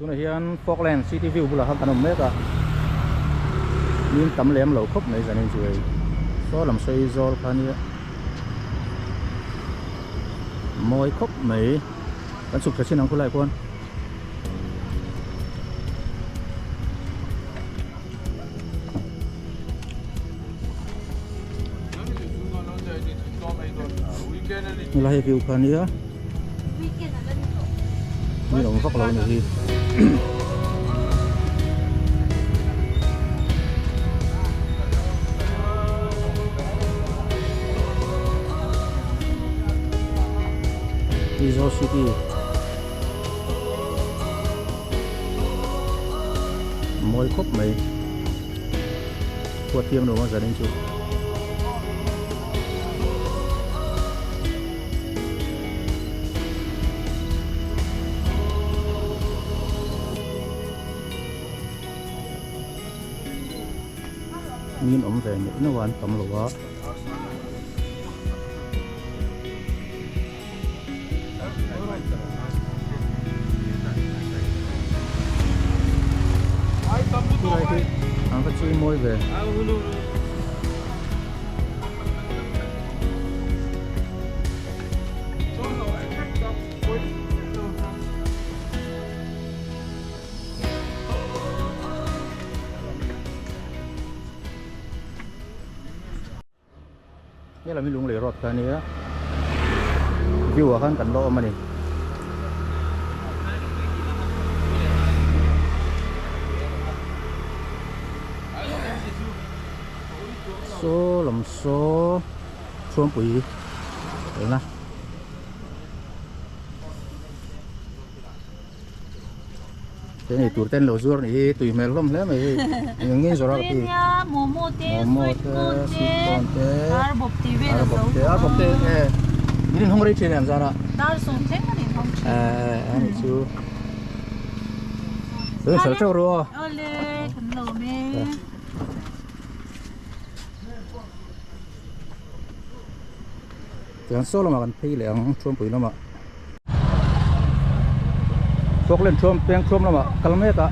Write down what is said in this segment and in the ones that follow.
Tunah hian Falkland City View bulah khan kan awm mek a, min tam lem lo khawp mai zanin chu hei saw lam sawi zawl kha nia mawi khawp mai kan chhuk thla chin ang khulai khuan. Helai view kha nia. Mi awm vak lo ni hi. Aizawl city mawi khawp mai khua thiang nuam a zanin chu. Min awm ve neuh neuh a an tam lo a. Khulai khi an va chui mawi ve. Helam hi lunglei road kha a nia view ah khan kan la awm a ni. Saw lam saw chhuangpui kalna. Te nei tur ten lo zuar nih hi tui hmel hlawm hle mai hei eng eng nge zawrh a ka ti Momo te momo sweet te corn te sweet corn te ar bawp tih vel a arbawp zo te arbawp te e min inhawng rei thin em zan ah dar sawm thleng an inhawng thin eh a nih chu lo inhralh teuh ru aw awle kan lawm e. Tiang saw lamah kan phei leh ang Thuampui lamah Falkland thuam peng thuam lamah kal mek a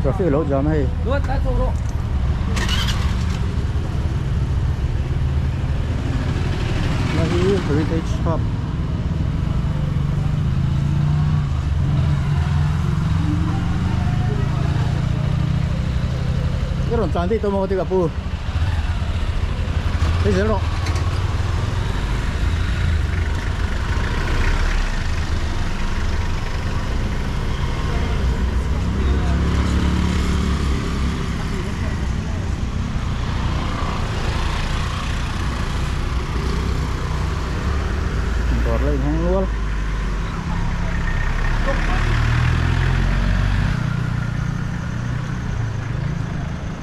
traffic a lo jam a hei. Hna hi heritage hub I rawn tlan daih tawh maw ka ti ka pu. Hei zel rawh. Dawr la inhawng nual.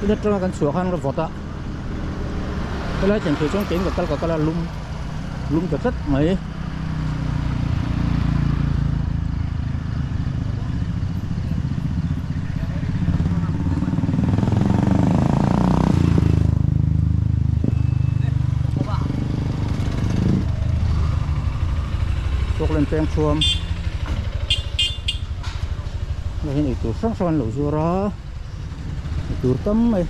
In atanga kan chhuah khan ka vawt a helai thlen thei chuan kein ka kal ka kal a lum lum ta tlat mai Falkland peng thuam hei hian eitur hrang hrang an lo zuar a. Tur tam mai.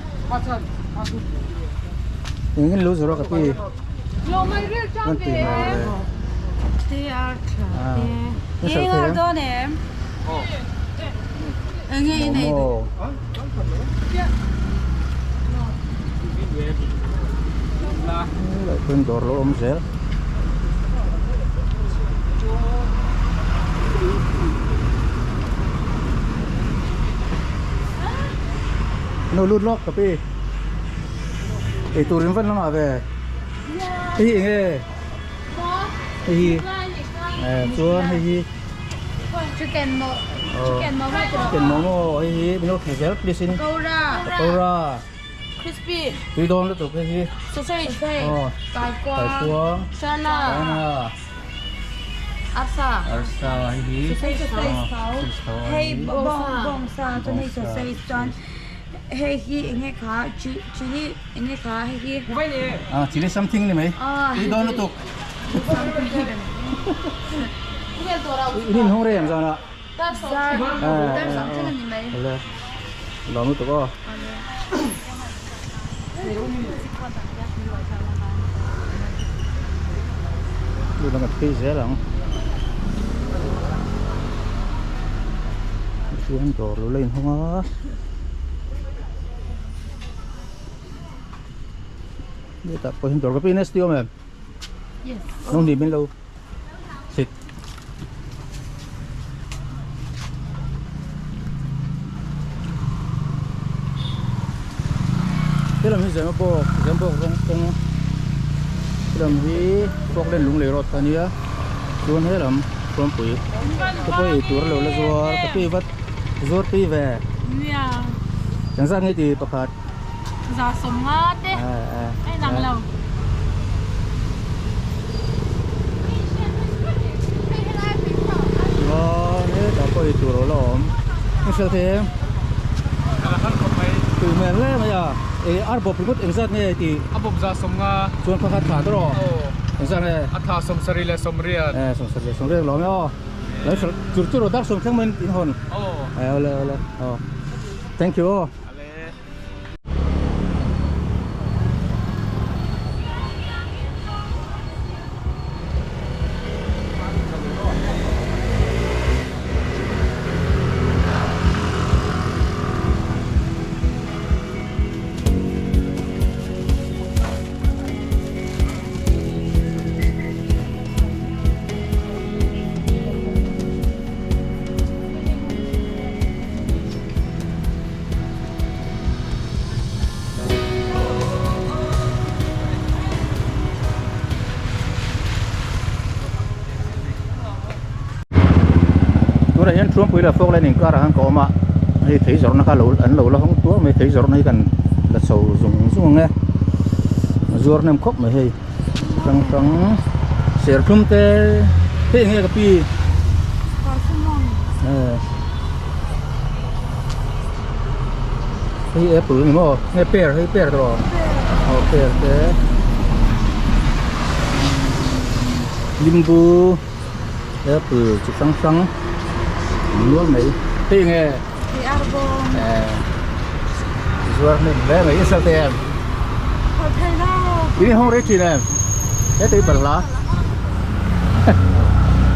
Eng in lo zawrh a ka ti. Kan ti mai le. Momo. Lai khuan dawr lo awm zel. No lut lawk ka pi ei tur in van lamah ve hei hi enge hei hi eh chuan hei hi chicken mo chicken momo chicken momo hei hi min lo thli zel please in pakora pakora crispy tui dawn lutuk hei hi sausage oh kaikuang kaikuang chana chana arsa arsa hei hi sausage thau hei bawng bawng sa chuan hei sausage chuan hei hi enge kha chili enge kha hei hi ah chili something ni mai tui dawn lutuk in inhawng rei ang zan ah. Dar sawm thleng a ni mai. Awle. Lawm lutuk aw. Awle. Lut ang ka phei zel ang. Chuan dawr lo la inhawng a. Hetah pawh hian dawr ka pin ST awm em? Yes. Nung ni min lo thlit. Helam hi Zemabawk, Zemabawk rawng kawng helam hi Falkland Lunglei road kha ania chuan helam Hruampui te pawh ei tur a lo la zuar ka tui vat zuar tui ve engzat nge ti pakhat. Za sawm nga te a inang lo. Chuan hetah pawh ei tur a lo awm. Eng hriat thei em? Tui hmel hle mai a. Ei ar bawp ringawt engzat nge tih? A bawp za sawm nga. Chuan kha kha tha tawh. Engzat nge? A tha sawmsarih leh sawmriat. E sawmsarih leh sawmriat lawm e aw. Lo hrilh chur chur dar sawm thleng mai in hawn. Aw. E awle awle aw. Thank you aw. Tunah hian Thuampui leh Fawklen inkarah khan ka awm a hei thei zawrhna kha lo an lo la hawng tuar mai thei zawrhna hi kan la chho zung zung ang e a zuar hnem khawp mai hei hrang hrang serthlum te hei eng nge ka pi Hei apple ni maw nge pear hei pear tawh aw pear te limbu apple chi hrang hrang an nual mai hei nge zuar hnem hle mai i sal te em in hawng rei thin em he tui balhla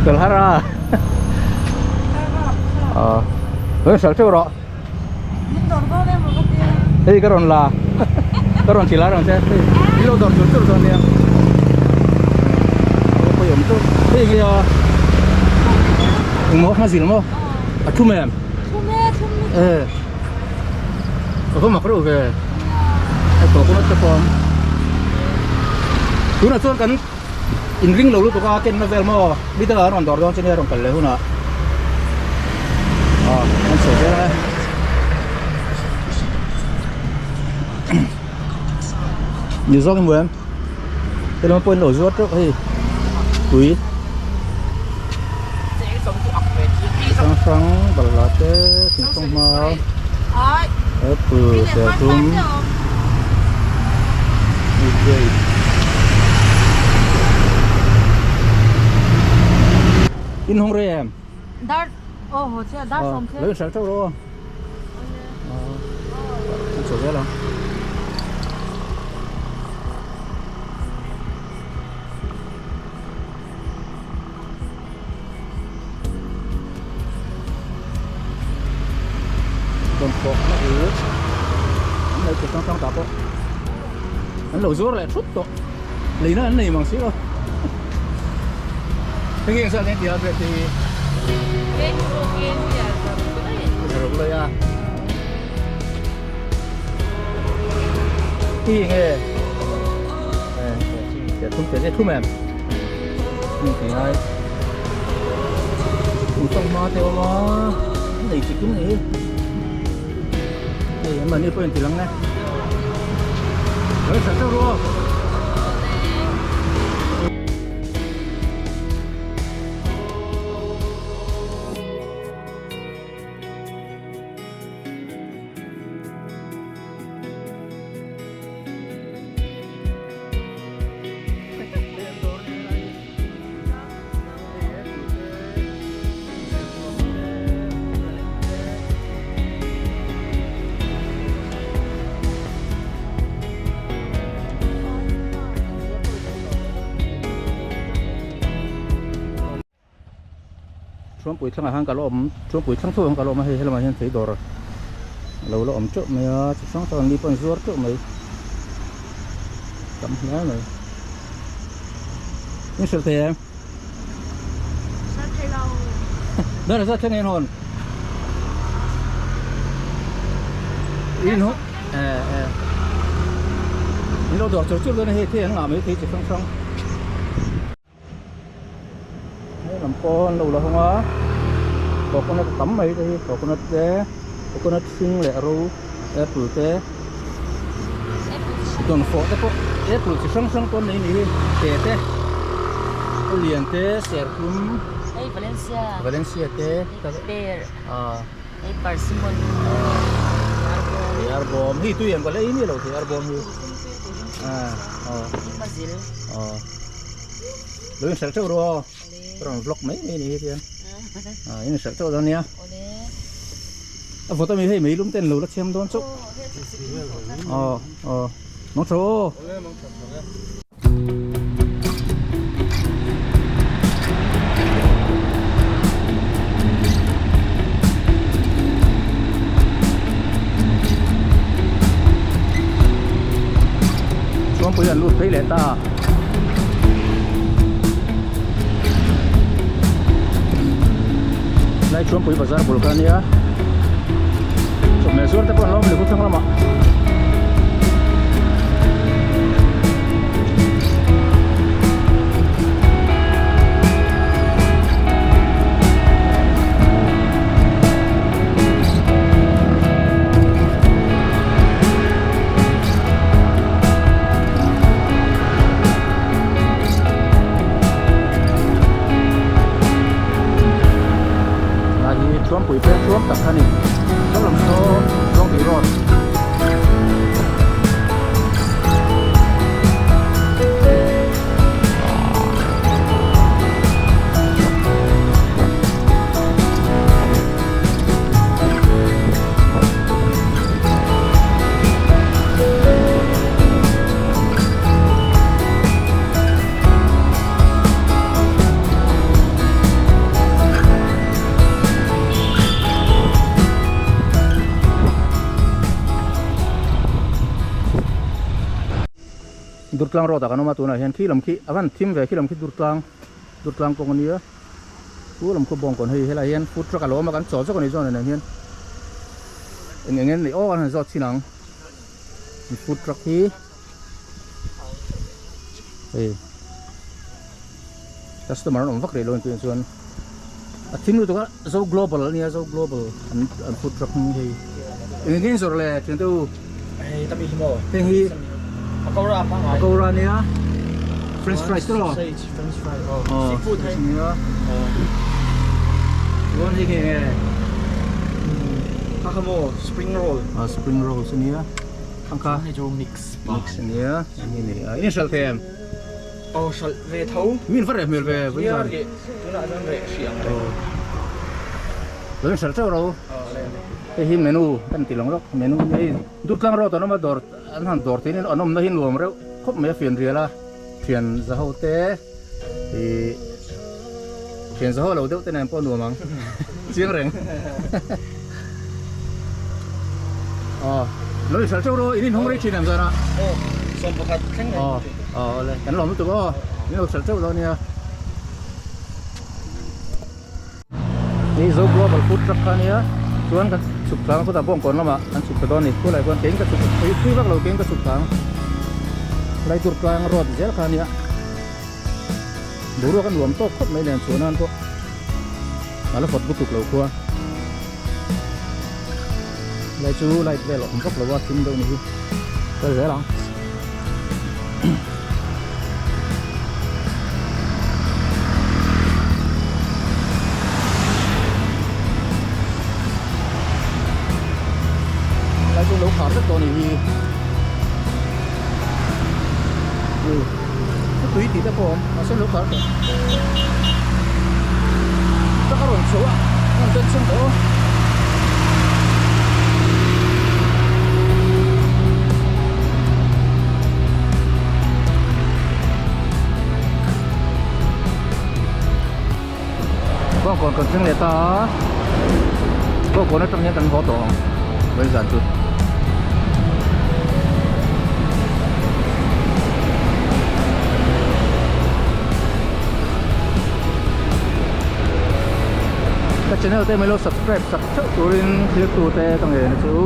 balhla ra. Ờ Ơ sợ chưa rồi Hey cái ròn là Cái ròn chỉ lá ròn xe Đi lâu đòn xuống trước rồi nè Có yểm chút Hey cái Mó khá gì lắm không? À chú mềm Ờ Có mặc cái đồ về Tổ cũng nó cho con Chú là chuan cắn In ring lo lutuk a ken na vel maw mi dangah an rawn dawr dawn chu nia rawn kal leh hunah ah an chho zel ang e. Ni zawk i hmu em helai pawh in lo zuar teuh hei tui hrang hrang balhla te thingtawng hma apple serthlum. In hawng rei em? Dar aw haw che dar sawm che. Lo in hralh teuh rawh aw. An chho zel ang. Dawnfawh na ul an lo ti hrang hrang ta pawh an lo zuar leh thut tawh leina an nei mang si lo hei hi engzat nge tia vet hi ruk lai a hi nge thum te thum em Heng thei lai kum tawng hma te awm a an nei chi kim nei hei an mahni pawh in ti lang e lo hralh deuh rawh aw. Thuampui thlangah khan ka la awm Thuampui thlang tho ah khan ka la awm a hei helamah hian thei dawr a lo la awm teuh mai a chi hrang hrang an ni pawh an zuar teuh mai tam hle mai in hrilh thei em? Hrilh thei lo. Dar zat thleng in hawn in hawn eh eh in lo dawr chur chur dawn a hei thei an ngah mai thei chi hrang hrang. He lam pawh an lo la hawng a coconut a tam mai te hi coconut te coconut hring leh ro apple te dawnfawh te pawh apple chi hrang hrang pawh an nei a nih hi te te a lian te serthlum hei valencia valencia te pear ah hei persimmon thei arbawm hei tui em ka la ei miah lo thei arbawm hi ah aw mazil aw. Lo inhralh teuh ru aw ka rawn vlog mai mai a ni hi chuan ah in inhralh teuh dawn nia a vawt ami hei meilum ten lo la chhem dawn chauh aw aw mawng tha aw. Chuangpui an lut phei leh ta. Lai Chuangpui bazar bul kha ania. Chawhmeh zuar te pawh an lo awm leh khawthlang lamah. Lai hi Thuampui peng thuam tak a ni. Saw lam saw Zawngtui Road. Durtlang road ah kan awm a tunah hian khi lam khi a van thim ve khi lam khi Durtlang Durtlang kawng a nia. Chu lam khu bawng kawn hei helai hian food truck a lo awm a kan chaw zawk a ni zawn nen hian eng eng nge aw an han zawt chin ang food truck hi hei customer an awm vak rih lo ang chuan a thim lutuk a zo global a nia zo global an an food truck hming hi hei eng eng nge zawrh le thian te u Hei tami hi maw? Heng hi Pakora pangai. Pakora nia. French fries te lo. Sausage, French fries. Oh, seafood hei. Nia. Oh. Chuan hei nge nge. Kha kha maw spring roll. Ah, spring rolls nia. Ang kha. Hei chu mix. Mix nia. Ni ni. Ah, in hralh them. Oh, hralh ve tho. Min va reh hmel ve. Nia, tunah chuan reh hri ang reng. Lo in hralh teuh ro. Hei hi menu kan ti lang lawk menu hei Durtlang road an awm a dawr an han dawr theih in an awmna hi nuam reuh khawp mai a fian rial a thian za ho te ih thian za ho lo deuh te nen pawh nuam ang chiang reng aw lo inhralh teuh rawh in inhawng rei thin em zan a aw 11 thleng aw aw awle kan lawm lutuk aw in lo hralh teuh dawn nia. Hei Zo Global Food Truck kha ania chuan kan chhuk thlang khawtah bawngkawn lamah kan chhuk ta dawn a ni khulai khuan keiin ka chhuk thui thui vak lo keiin ka chhuk thlang lai tur tlang road zel kha ania boruak a nuam tawk khawp mai nen chhuah nan pawh a la vawt lutuk lo khua lai chu light vel a awm vak lo a thim deuh ni hi kal zel ang. Lai chu lo khar vek tawh a nih hi u tui tih te pawh a awm mahse lo khar tawh tak a rawn chho a a rawn tension tawh aw. Bawngkawn Kan thleng leh ta a, Bawngkawn atang hian kan haw tawh ang vawi zan chu. Ka channel te mai lo subscribe sak theuh turin thiltu te ka ngen a chu.